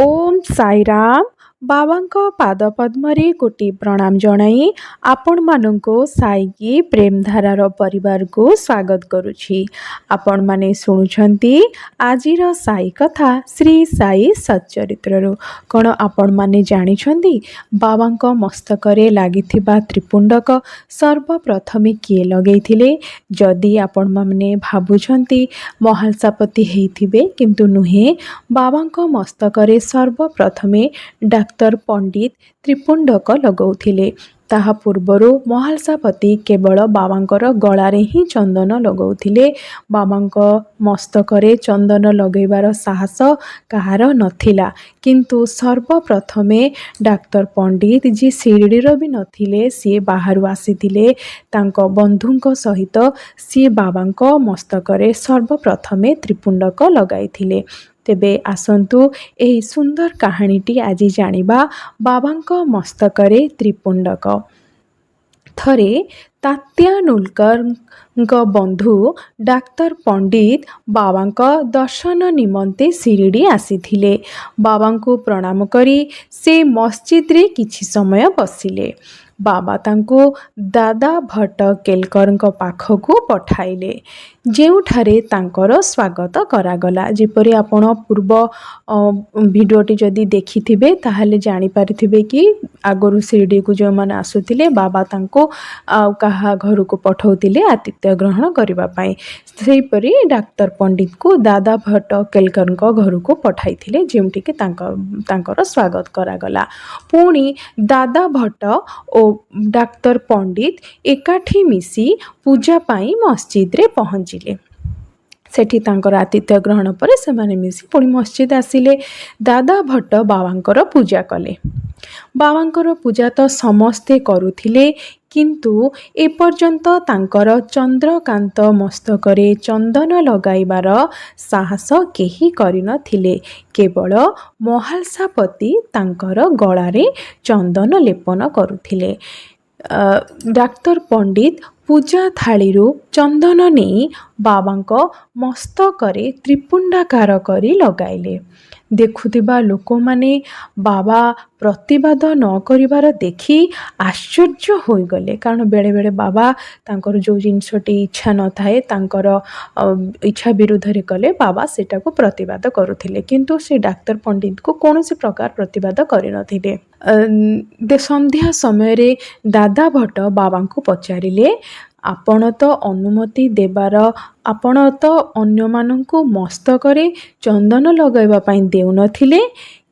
ଓମ୍ ସାଇରାମ। ବାବାଙ୍କ ପାଦପଦ୍ମରେ କୋଟି ପ୍ରଣାମ ଜଣାଇ ଆପଣମାନଙ୍କୁ ସାଇକି ପ୍ରେମଧାରାର ପରିବାରକୁ ସ୍ୱାଗତ କରୁଛି। ଆପଣମାନେ ଶୁଣୁଛନ୍ତି ଆଜିର ସାଇ କଥା ଶ୍ରୀ ସାଇ ସଚ୍ଚରିତ୍ରରୁ। କ'ଣ ଆପଣମାନେ ଜାଣିଛନ୍ତି, ବାବାଙ୍କ ମସ୍ତକରେ ଲାଗିଥିବା ତ୍ରିପୁଣ୍ଡକ ସର୍ବପ୍ରଥମେ କିଏ ଲଗେଇଥିଲେ? ଯଦି ଆପଣମାନେ ଭାବୁଛନ୍ତି ମହାଲସାପତି ହେଇଥିବେ, କିନ୍ତୁ ନୁହେଁ। ବାବାଙ୍କ ମସ୍ତକରେ ସର୍ବପ୍ରଥମେ ଡାକ୍ତର ପଣ୍ଡିତ ତ୍ରିପୁଣ୍ଡକ ଲଗାଉଥିଲେ। ତାହା ପୂର୍ବରୁ ମହାଲସାପତି କେବଳ ବାବାଙ୍କର ଗଳାରେ ହିଁ ଚନ୍ଦନ ଲଗାଉଥିଲେ। ବାବାଙ୍କ ମସ୍ତକରେ ଚନ୍ଦନ ଲଗାଇବାର ସାହସ କାହାର ନଥିଲା। କିନ୍ତୁ ସର୍ବପ୍ରଥମେ ଡାକ୍ତର ପଣ୍ଡିତ, ଯିଏ ଶିରିଡ଼ିର ବି ନଥିଲେ, ସିଏ ବାହାରୁ ଆସିଥିଲେ ତାଙ୍କ ବନ୍ଧୁଙ୍କ ସହିତ, ସିଏ ବାବାଙ୍କ ମସ୍ତକରେ ସର୍ବପ୍ରଥମେ ତ୍ରିପୁଣ୍ଡକ ଲଗାଇଥିଲେ। ତେବେ ଆସନ୍ତୁ, ଏହି ସୁନ୍ଦର କାହାଣୀଟି ଆଜି ଜାଣିବା, ବାବାଙ୍କ ମସ୍ତକରେ ତ୍ରିପୁଣ୍ଡକ। ଥରେ ତାତ୍ୟା ନୁଲକରଙ୍କ ବନ୍ଧୁ ଡାକ୍ତର ପଣ୍ଡିତ ବାବାଙ୍କ ଦର୍ଶନ ନିମନ୍ତେ ଶିରିଡ଼ି ଆସିଥିଲେ। ବାବାଙ୍କୁ ପ୍ରଣାମ କରି ସେ ମସଜିଦରେ କିଛି ସମୟ ବସିଲେ। ବାବା ତାଙ୍କୁ ଦାଦା ଭଟ୍ଟ କେଲକରଙ୍କ ପାଖକୁ ପଠାଇଲେ, ଯେଉଁଠାରେ ତାଙ୍କର ସ୍ୱାଗତ କରାଗଲା। ଯେପରି ଆପଣ ପୂର୍ବ ଭିଡ଼ିଓଟି ଯଦି ଦେଖିଥିବେ, ତାହେଲେ ଜାଣିପାରିଥିବେ କି ଆଗରୁ ଶିରିଡ଼ିକୁ ଯେଉଁମାନେ ଆସୁଥିଲେ, ବାବା ତାଙ୍କୁ ଆଉ କାହା ଘରକୁ ପଠାଉଥିଲେ ଆତିଥ୍ୟ ଗ୍ରହଣ କରିବା ପାଇଁ। ସେହିପରି ଡାକ୍ତର ପଣ୍ଡିତଙ୍କୁ ଦାଦା ଭଟ୍ଟ କେଲକରଙ୍କ ଘରକୁ ପଠାଇଥିଲେ, ଯେଉଁଠିକି ତାଙ୍କର ସ୍ୱାଗତ କରାଗଲା। ପୁଣି ଦାଦା ଭଟ୍ଟ ଓ ଡାକ୍ତର ପଣ୍ଡିତ ଏକାଠି ମିଶି ପୂଜା ପାଇଁ ମସଜିଦରେ ପହଞ୍ଚିଲେ। ସେଠି ତାଙ୍କର ଆତିଥ୍ୟ ଗ୍ରହଣ ପରେ ସେମାନେ ମିଶି ପୁଣି ମସଜିଦ ଆସିଲେ। ଦାଦା ଭଟ୍ଟ ବାବାଙ୍କର ପୂଜା କଲେ। ବାବାଙ୍କର ପୂଜା ତ ସମସ୍ତେ କରୁଥିଲେ, କିନ୍ତୁ ଏପର୍ଯ୍ୟନ୍ତ ତାଙ୍କର ଚନ୍ଦ୍ରକାନ୍ତ ମସ୍ତକରେ ଚନ୍ଦନ ଲଗାଇବାର ସାହସ କେହି କରିନଥିଲେ। କେବଳ ମହାଲସାପତି ତାଙ୍କର ଗଳାରେ ଚନ୍ଦନ ଲେପନ କରୁଥିଲେ। ଡାକ୍ତର ପଣ୍ଡିତ ପୂଜା ଥାଳିରୁ ଚନ୍ଦନ ନେଇ ବାବାଙ୍କ ମସ୍ତକରେ ତ୍ରିପୁଣ୍ଡାକାର କରି ଲଗାଇଲେ। ଦେଖୁଥିବା ଲୋକମାନେ ବାବା ପ୍ରତିବାଦ ନ କରିବାର ଦେଖି ଆଶ୍ଚର୍ଯ୍ୟ ହୋଇଗଲେ। କାରଣ ବେଳେବେଳେ ବାବା ତାଙ୍କର ଯେଉଁ ଜିନିଷଟି ଇଚ୍ଛା ନଥାଏ, ତାଙ୍କର ଇଚ୍ଛା ବିରୁଦ୍ଧରେ କଲେ ବାବା ସେଟାକୁ ପ୍ରତିବାଦ କରୁଥିଲେ। କିନ୍ତୁ ସେ ଡାକ୍ତର ପଣ୍ଡିତଙ୍କୁ କୌଣସି ପ୍ରକାର ପ୍ରତିବାଦ କରିନଥିଲେ। ସନ୍ଧ୍ୟା ସମୟରେ ଦାଦା ଭଟ୍ଟ ବାବାଙ୍କୁ ପଚାରିଲେ, "ଆପଣ ତ ଅନ୍ୟମାନଙ୍କୁ ମସ୍ତକରେ ଚନ୍ଦନ ଲଗାଇବା ପାଇଁ ଦେଉନଥିଲେ,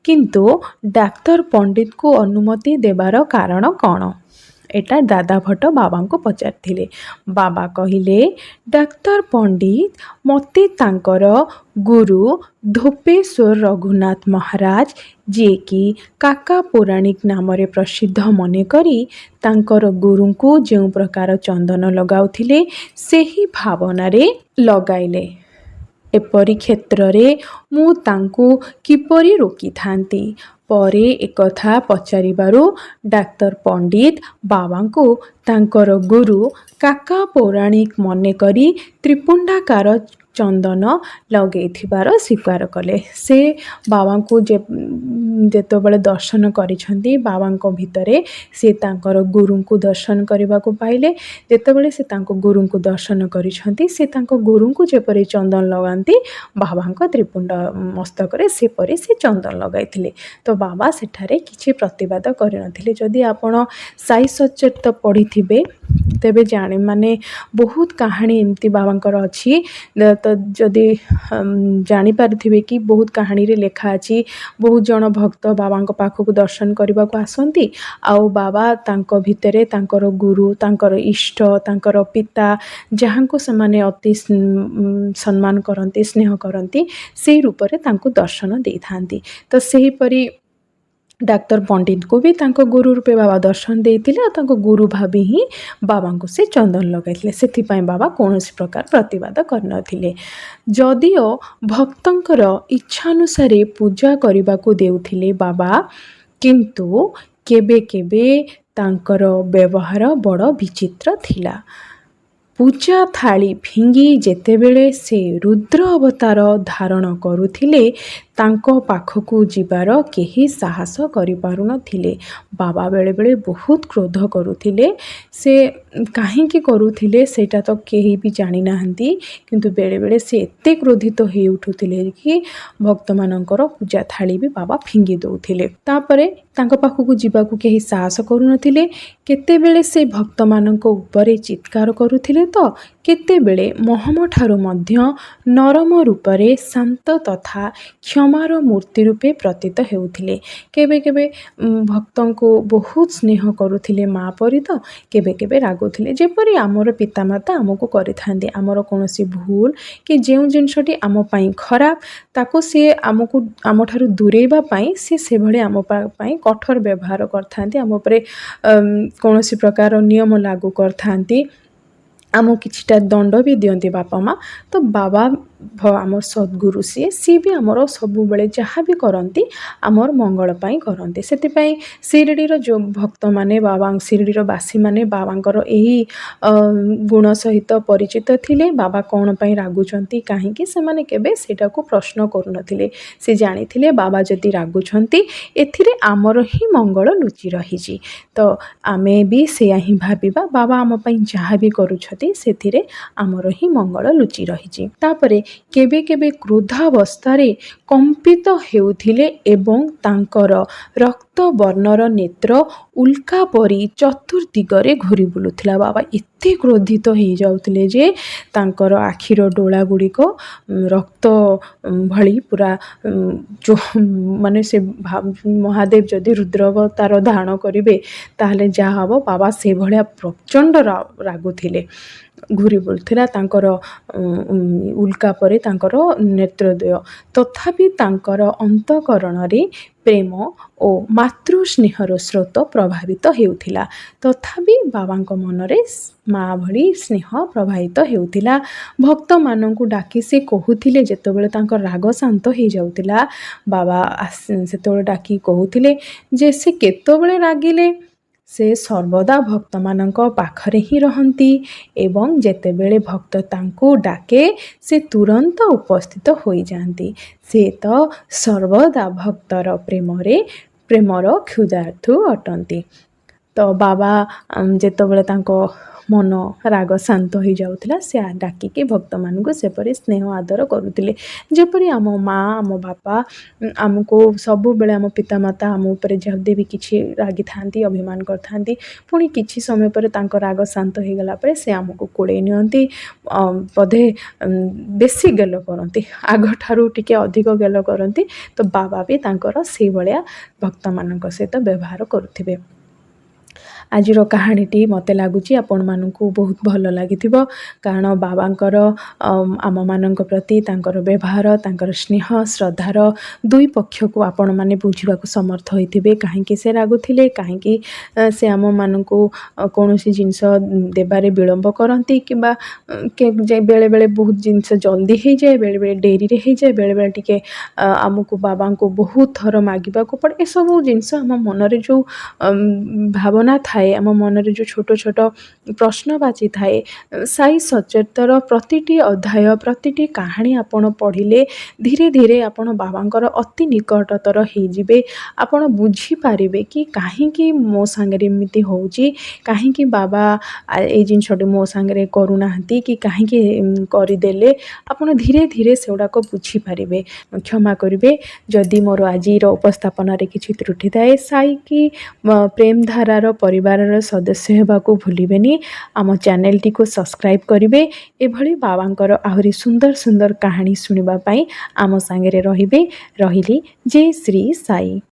କିନ୍ତୁ ଡାକ୍ତର ପଣ୍ଡିତଙ୍କୁ ଅନୁମତି ଦେବାର କାରଣ କ'ଣ?" ଏଇଟା ଦାଦା ଭଟ୍ଟ ବାବାଙ୍କୁ ପଚାରିଥିଲେ। ବାବା କହିଲେ, "ଡାକ୍ତର ପଣ୍ଡିତ ମୋତେ ତାଙ୍କର ଗୁରୁ ଧୋପେଶ୍ୱର ରଘୁନାଥ ମହାରାଜ, ଯିଏକି କାକା ପୌରାଣିକ ନାମରେ ପ୍ରସିଦ୍ଧ, ମନେକରି ତାଙ୍କର ଗୁରୁଙ୍କୁ ଯେଉଁ ପ୍ରକାର ଚନ୍ଦନ ଲଗାଉଥିଲେ, ସେହି ଭାବନାରେ ଲଗାଇଲେ। ଏପରି କ୍ଷେତ୍ରରେ ମୁଁ ତାଙ୍କୁ କିପରି ରୋକିଥାନ୍ତି?" ପରେ ଏକଥା ପଚାରିବାରୁ ଡାକ୍ତର ପଣ୍ଡିତ ବାବାଙ୍କୁ ତାଙ୍କର ଗୁରୁ କାକା ପୌରାଣିକ ମନେକରି ତ୍ରିପୁଣ୍ଡାକାର ଚନ୍ଦନ ଲଗେଇଥିବାର ସ୍ୱୀକାର କଲେ। ସେ ବାବାଙ୍କୁ ଯେତେବେଳେ ଦର୍ଶନ କରିଛନ୍ତି, ବାବାଙ୍କ ଭିତରେ ସେ ତାଙ୍କର ଗୁରୁଙ୍କୁ ଦର୍ଶନ କରିବାକୁ ପାଇଲେ। ଯେତେବେଳେ ସେ ତାଙ୍କ ଗୁରୁଙ୍କୁ ଦର୍ଶନ କରିଛନ୍ତି, ସେ ତାଙ୍କ ଗୁରୁଙ୍କୁ ଯେପରି ଚନ୍ଦନ ଲଗାନ୍ତି, ବାବାଙ୍କ ତ୍ରିପୁଣ୍ଡ ମସ୍ତକରେ ସେପରି ସେ ଚନ୍ଦନ ଲଗାଇଥିଲେ। ତ ବାବା ସେଠାରେ କିଛି ପ୍ରତିବାଦ କରିନଥିଲେ। ଯଦି ଆପଣ ସାଇ ସଚ୍ଚରିତ ପଢ଼ିଥିବେ, ତେବେ ଜାଣି ମାନେ ବହୁତ କାହାଣୀ ଏମିତି ବାବାଙ୍କର ଅଛି। ତ ଯଦି ଜାଣିପାରିଥିବେ କି ବହୁତ କାହାଣୀରେ ଲେଖା ଅଛି, ବହୁତ ଜଣ ଭକ୍ତ ବାବାଙ୍କ ପାଖକୁ ଦର୍ଶନ କରିବାକୁ ଆସନ୍ତି ଆଉ ବାବା ତାଙ୍କ ଭିତରେ ତାଙ୍କର ଗୁରୁ, ତାଙ୍କର ଇଷ୍ଟ, ତାଙ୍କର ପିତା, ଯାହାଙ୍କୁ ସେମାନେ ଅତି ସମ୍ମାନ କରନ୍ତି, ସ୍ନେହ କରନ୍ତି, ସେଇ ରୂପରେ ତାଙ୍କୁ ଦର୍ଶନ ଦେଇଥାନ୍ତି। ତ ସେହିପରି ଡାକ୍ତର ପଣ୍ଡିତଙ୍କୁ ବି ତାଙ୍କ ଗୁରୁ ରୂପେ ବାବା ଦର୍ଶନ ଦେଇଥିଲେ ଆଉ ତାଙ୍କ ଗୁରୁ ଭାବି ହିଁ ବାବାଙ୍କୁ ସେ ଚନ୍ଦନ ଲଗାଇଥିଲେ। ସେଥିପାଇଁ ବାବା କୌଣସି ପ୍ରକାର ପ୍ରତିବାଦ କରିନଥିଲେ। ଯଦିଓ ଭକ୍ତଙ୍କର ଇଚ୍ଛାନୁସାରେ ପୂଜା କରିବାକୁ ଦେଉଥିଲେ ବାବା, କିନ୍ତୁ କେବେ କେବେ ତାଙ୍କର ବ୍ୟବହାର ବଡ଼ ବିଚିତ୍ର ଥିଲା। ପୂଜା ଥାଳି ଫିଙ୍ଗି ଯେତେବେଳେ ସେ ରୁଦ୍ର ଅବତାର ଧାରଣ କରୁଥିଲେ, ତାଙ୍କ ପାଖକୁ ଯିବାର କେହି ସାହସ କରିପାରୁନଥିଲେ। ବାବା ବେଳେବେଳେ ବହୁତ କ୍ରୋଧ କରୁଥିଲେ। ସେ କାହିଁକି କରୁଥିଲେ ସେଇଟା ତ କେହି ବି ଜାଣିନାହାନ୍ତି, କିନ୍ତୁ ବେଳେବେଳେ ସେ ଏତେ କ୍ରୋଧିତ ହେଇ ଉଠୁଥିଲେ କି ଭକ୍ତମାନଙ୍କର ପୂଜା ଥାଳି ବି ବାବା ଫିଙ୍ଗି ଦେଉଥିଲେ। ତାପରେ ତାଙ୍କ ପାଖକୁ ଯିବାକୁ କେହି ସାହସ କରୁନଥିଲେ। କେତେବେଳେ ସେ ଭକ୍ତମାନଙ୍କ ଉପରେ ଚିତ୍କାର କରୁଥିଲେ ତ କେତେବେଳେ ମହମ ଠାରୁ ମଧ୍ୟ ନରମ ରୂପରେ ଶାନ୍ତ ତଥା କ୍ଷମାର ମୂର୍ତ୍ତି ରୂପେ ପ୍ରତୀତ ହେଉଥିଲେ। କେବେ କେବେ ଭକ୍ତଙ୍କୁ ବହୁତ ସ୍ନେହ କରୁଥିଲେ ମା ପରି ତ କେବେ କେବେ ରାଗୁଥିଲେ, ଯେପରି ଆମର ପିତାମାତା ଆମକୁ କରିଥାନ୍ତି। ଆମର କୌଣସି ଭୁଲ କି ଯେଉଁ ଜିନିଷଟି ଆମ ପାଇଁ ଖରାପ, ତାକୁ ସିଏ ଆମକୁ ଆମଠାରୁ ଦୂରେଇବା ପାଇଁ ସିଏ ସେଭଳି ଆମ ପାଇଁ କଠୋର ବ୍ୟବହାର କରିଥାନ୍ତି, ଆମ ଉପରେ କୌଣସି ପ୍ରକାର ନିୟମ ଲାଗୁ କରିଥାନ୍ତି, ଆମକୁ କିଛିଟା ଦଣ୍ଡ ବି ଦିଅନ୍ତି ବାପା ମା'। ତ ବାବା ଆମ ସଦ୍ଗୁରୁ, ସିଏ ବି ଆମର ସବୁବେଳେ ଯାହା ବି କରନ୍ତି ଆମର ମଙ୍ଗଳ ପାଇଁ କରନ୍ତି। ସେଥିପାଇଁ ଶିରିଡ଼ିର ଯେଉଁ ଭକ୍ତମାନେ, ବାବା ଶିରିଡ଼ିର ବାସୀମାନେ ବାବାଙ୍କର ଏହି ଗୁଣ ସହିତ ପରିଚିତ ଥିଲେ। ବାବା କ'ଣ ପାଇଁ ରାଗୁଛନ୍ତି, କାହିଁକି, ସେମାନେ କେବେ ସେଇଟାକୁ ପ୍ରଶ୍ନ କରୁନଥିଲେ। ସେ ଜାଣିଥିଲେ ବାବା ଯଦି ରାଗୁଛନ୍ତି ଏଥିରେ ଆମର ହିଁ ମଙ୍ଗଳ ଲୁଚି ରହିଛି। ତ ଆମେ ବି ସେଇଆ ହିଁ ଭାବିବା, ବାବା ଆମ ପାଇଁ ଯାହା ବି କରୁଛନ୍ତି ସେଥିରେ ଆମର ହିଁ ମଙ୍ଗଳ ଲୁଚି ରହିଛି। ତାପରେ କେବେ କେବେ କ୍ରୋଧାବସ୍ଥାରେ କମ୍ପିତ ହେଉଥିଲେ ଏବଂ ତାଙ୍କର ରକ୍ତବର୍ଣ୍ଣର ନେତ୍ର ଉଲ୍କା ପରି ଚତୁର୍ଦିଗରେ ଘୂରି ବୁଲୁଥିଲା। ବାବା ଏତେ କ୍ରୋଧିତ ହେଇଯାଉଥିଲେ ଯେ ତାଙ୍କର ଆଖିର ଡୋଳା ଗୁଡ଼ିକ ରକ୍ତ ଭଳି ପୁରା, ମାନେ ସେ ମହାଦେବ ଯଦି ରୁଦ୍ରାବତାର ଧାରଣ କରିବେ ତାହେଲେ ଯାହା ହେବ, ବାବା ସେଭଳିଆ ପ୍ରଚଣ୍ଡ ରାଗୁଥିଲେ। ଘୂରି ବୁଲୁଥିଲା ତାଙ୍କର ଉଲ୍କା ପରି ତାଙ୍କର ନେତ୍ରଦ୍ୱୟ। ତଥାପି ତାଙ୍କର ଅନ୍ତଃକରଣରେ ପ୍ରେମ ଓ ମାତୃ ସ୍ନେହର ସ୍ରୋତ ପ୍ରଭାବିତ ହେଉଥିଲା। ତଥାପି ବାବାଙ୍କ ମନରେ ମା ଭଳି ସ୍ନେହ ପ୍ରବାହିତ ହେଉଥିଲା। ଭକ୍ତମାନଙ୍କୁ ଡାକି ସେ କହୁଥିଲେ, ଯେତେବେଳେ ତାଙ୍କ ରାଗ ଶାନ୍ତ ହେଇଯାଉଥିଲା, ବାବା ସେତେବେଳେ ଡାକି କହୁଥିଲେ ଯେ ସେ କେତେବେଳେ ରାଗିଲେ ସେ ସର୍ବଦା ଭକ୍ତମାନଙ୍କ ପାଖରେ ହିଁ ରହନ୍ତି ଏବଂ ଯେତେବେଳେ ଭକ୍ତ ତାଙ୍କୁ ଡାକେ ସେ ତୁରନ୍ତ ଉପସ୍ଥିତ ହୋଇଯାଆନ୍ତି। ସେ ତ ସର୍ବଦା ଭକ୍ତର ପ୍ରେମର କ୍ଷୁଧାର୍ତ ଅଟନ୍ତି। ତ ବାବା ଯେତେବେଳେ ତାଙ୍କ ମନ ରାଗ ଶାନ୍ତ ହେଇଯାଉଥିଲା, ସେ ଡାକିକି ଭକ୍ତମାନଙ୍କୁ ସେପରି ସ୍ନେହ ଆଦର କରୁଥିଲେ, ଯେପରି ଆମ ମା' ଆମ ବାପା ଆମକୁ ସବୁବେଳେ, ଆମ ପିତାମାତା ଆମ ଉପରେ ଯଦି ବି କିଛି ରାଗିଥାନ୍ତି, ଅଭିମାନ କରିଥାନ୍ତି, ପୁଣି କିଛି ସମୟ ପରେ ତାଙ୍କ ରାଗ ଶାନ୍ତ ହେଇଗଲା ପରେ ସେ ଆମକୁ କୋଳେଇ ନିଅନ୍ତି, ବୋଧେ ବେଶୀ ଗେଲ କରନ୍ତି, ଆଗଠାରୁ ଟିକେ ଅଧିକ ଗେଲ କରନ୍ତି। ତ ବାବା ବି ତାଙ୍କର ସେଇଭଳିଆ ଭକ୍ତମାନଙ୍କ ସହିତ ବ୍ୟବହାର କରୁଥିବେ। ଆଜିର କାହାଣୀଟି ମୋତେ ଲାଗୁଛି ଆପଣମାନଙ୍କୁ ବହୁତ ଭଲ ଲାଗିଥିବ, କାରଣ ବାବାଙ୍କର ଆମମାନଙ୍କ ପ୍ରତି ତାଙ୍କର ବ୍ୟବହାର, ତାଙ୍କର ସ୍ନେହ ଶ୍ରଦ୍ଧାର ଦୁଇ ପକ୍ଷକୁ ଆପଣମାନେ ବୁଝିବାକୁ ସମର୍ଥ ହୋଇଥିବେ। କାହିଁକି ସେ ରାଗୁଥିଲେ, କାହିଁକି ସେ ଆମମାନଙ୍କୁ କୌଣସି ଜିନିଷ ଦେବାରେ ବିଳମ୍ବ କରନ୍ତି, କିମ୍ବା ବେଳେବେଳେ ବହୁତ ଜିନିଷ ଜଲ୍ଦି ହେଇଯାଏ, ବେଳେବେଳେ ଡେରିରେ ହେଇଯାଏ, ବେଳେବେଳେ ଟିକେ ଆମକୁ ବାବାଙ୍କୁ ବହୁତ ଥର ମାଗିବାକୁ ପଡ଼େ। ଏସବୁ ଜିନିଷ ଆମ ମନରେ ଯେଉଁ ଭାବନା ଥାଏ, ଆମ ମନରେ ଯେଉଁ ଛୋଟ ଛୋଟ ପ୍ରଶ୍ନବାଚୀ ଥାଏ, ସାଇ ସଚରିତର ପ୍ରତିଟି ଅଧ୍ୟାୟ, ପ୍ରତିଟି କାହାଣୀ ଆପଣ ପଢ଼ିଲେ ଧୀରେ ଧୀରେ ଆପଣ ବାବାଙ୍କର ଅତି ନିକଟତର ହେଇଯିବେ। ଆପଣ ବୁଝିପାରିବେ କି କାହିଁକି ମୋ ସାଙ୍ଗରେ ଏମିତି ହେଉଛି, କାହିଁକି ବାବା ଏଇ ଜିନିଷଟି ମୋ ସାଙ୍ଗରେ କରୁନାହାନ୍ତି କି କାହିଁକି କରିଦେଲେ। ଆପଣ ଧୀରେ ଧୀରେ ସେଗୁଡ଼ାକ ବୁଝିପାରିବେ। କ୍ଷମା କରିବେ ଯଦି ମୋର ଆଜିର ଉପସ୍ଥାପନାରେ କିଛି ତ୍ରୁଟି ଥାଏ। ସାଇ କି ପ୍ରେମଧାରାର ପରିବାରର ସଦସ୍ୟ ହେବାକୁ ଭୁଲିବେନି। ଆମ ଚ୍ୟାନେଲଟିକୁ ସବସ୍କ୍ରାଇବ୍ କରିବେ। ଏଭଳି ବାବାଙ୍କର ଆହୁରି ସୁନ୍ଦର ସୁନ୍ଦର କାହାଣୀ ଶୁଣିବା ପାଇଁ ଆମ ସାଙ୍ଗରେ ରହିବେ। ରହିଲି, ଜୟ ଶ୍ରୀ ସାଇ।